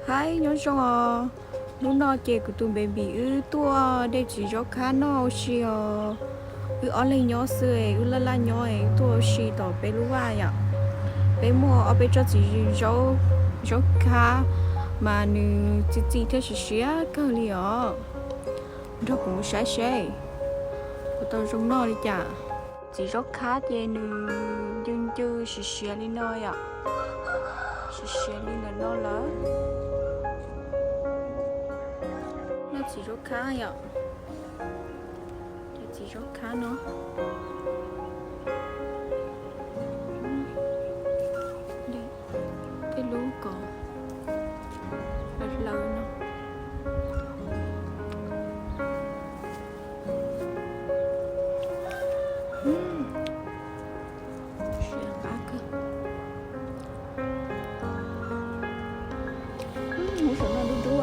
Hais nyob zoo os, hnub no ces kuv tus baby wb tuaj de txiv zaub khab noj ua si os. Wb ob leeg nyob xwb, wb laj laj nyob es tuaj ua si tom peb lub vaj yom. Peb muaj ob peb tsob txiv zaub khab mas nws txi txiv thiab siav siav kawg li os. Nrog kuv mus saib seb puas tau zoo noj li cas. Txiv zaub khab ces nws ncw ncw siav siav li no yom. Siav siav li ntawm no lawm. Noj txiv zaub khab yom. Cov txiv zaub khab no, tej lub kom hlaws hlaws no. Siav qab kawg. Hauv saum no dub dub.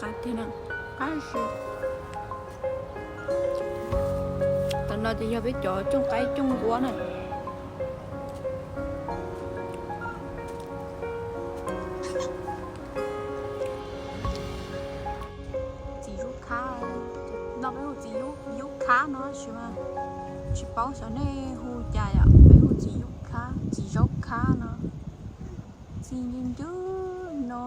Qab tiag na, qab si. Tam no ces yog peb cov cooj qaib cooj nquab na. Txiv yub khab, no peb hu txiv yub khab no tab sis mas tsis paub xyov nej hu cas yom, peb hu txiv yub khab, txiv zaub khab no. Txi ncw ncw no,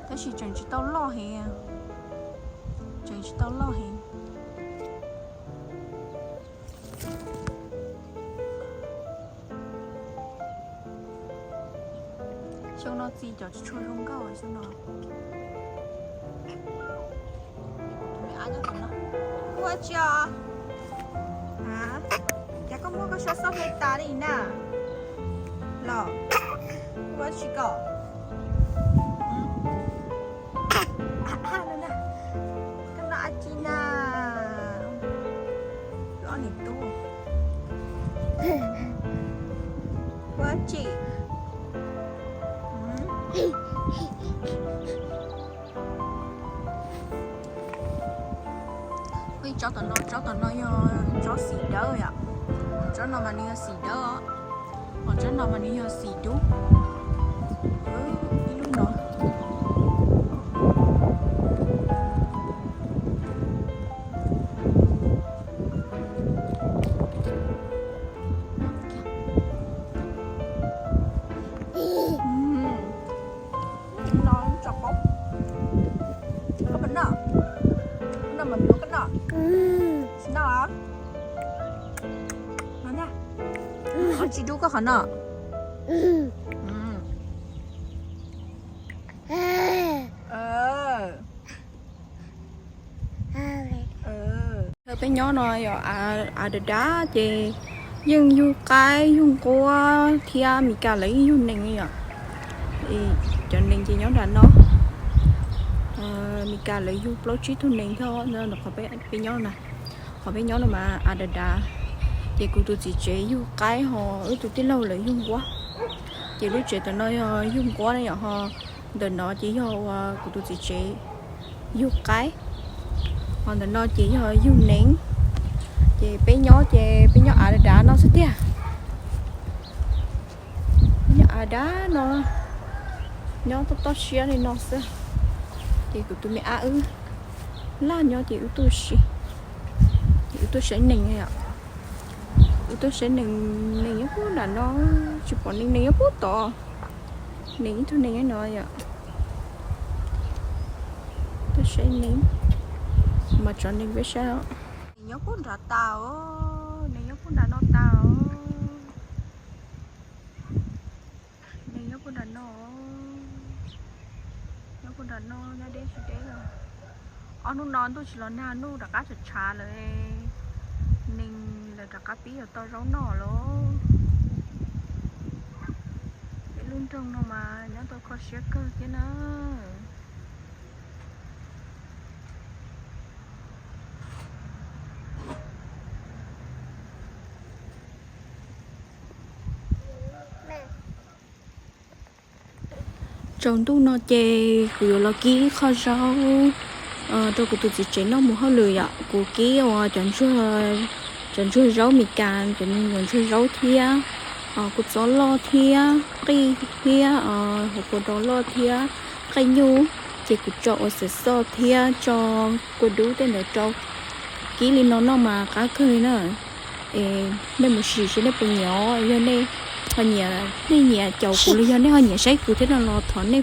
tab sis tseem tsis tau loj heev, tseem tsis tau loj heev. Xyoo no txi cov tsis tshua zoo nkauj xyoo no. Ua tsi os? Cas koj muab koj sab xob hle tas li na? Los, ua tsi kom? Koj noj dab tsi na? Ob niam tub, ua tsi? Ib tsob tom no, tsob tom no yog tsob xim dawb yom. Tsob no mas nws yog xim dawb os, ho tsob no mas nws yog xim dub. Ib lub no. No tso paub. Koj puas noj? Noj mas yuav koj noj. Tsis noj los? Qhov tsis dub koj qhov no. Peb nyob no yog av dav dav ces yeej yug qaib yug nquab thiab Mis Kas lawv yeej yug nees yom. Cov nees ces nyob nram no. Mis Kas lawv yug plaub tsib tug nees thiab qhov peb nyob na. Qhov peb nyob no mas av dav dav, ces kuv tus txiv tsev yug qaib ho wb tus tij laug lawv yug nquab. Ces lub tsev tom no yog yug nquab ne yom, ho ntawm no ces yog uas kuv tus txiv tsev yug qaib, ho ntawm no ces yog yug nees. Ces peb nyob ces peb nyob av dav dav no xwb tiag. Peb nyob av dav no, nyob toj toj siab li no xwb. Ces kuv tus me ab wb laj nyob ces wb tuaj si, ces wb tuaj saib nees, wb tuaj saib nees. Nees nyob puag nram no, tsis pom nees, nees nyob puag tod. Nees ib tug nees nyob no yom. Tuaj saib nees, mas tso nees peb saib os. Nees nyob puag nram tas os, nees nyob puag nram no tas os. Nees nyob puag nram no, nyob puag nram no nyob deb tsis deb os. Ob hnub no ntuj tsis los nag, ntuj rov qab tshav tshav lawm, nees lawv rov qab pib yuav tau zaub noj lawm. Peb lub nroog no mas nyob tau kho siab kawg thiab na. Tsaus ntuj no ces kuv yuav los kib qho zaub rau kuv tus txiv tsev noj mus hauj lwm yom. Kuv kib uas cov ntsuag cov ntsuag zaub Meskas, cov ntsuag zaub thiab kua txob loj thiab qij thiab hauv paus dos loj thiab qij nyuj, ces kuv tso ua xov xoj thiab tso kua dub tej ntawd rau kib li no noj mas qab kawg li na. Es nej mus sim seb nej puas nyiam, yog nej ho nyiam, nej nyiam caum kuv los yog nej ho nyiam saib kuv thiab no los thov nej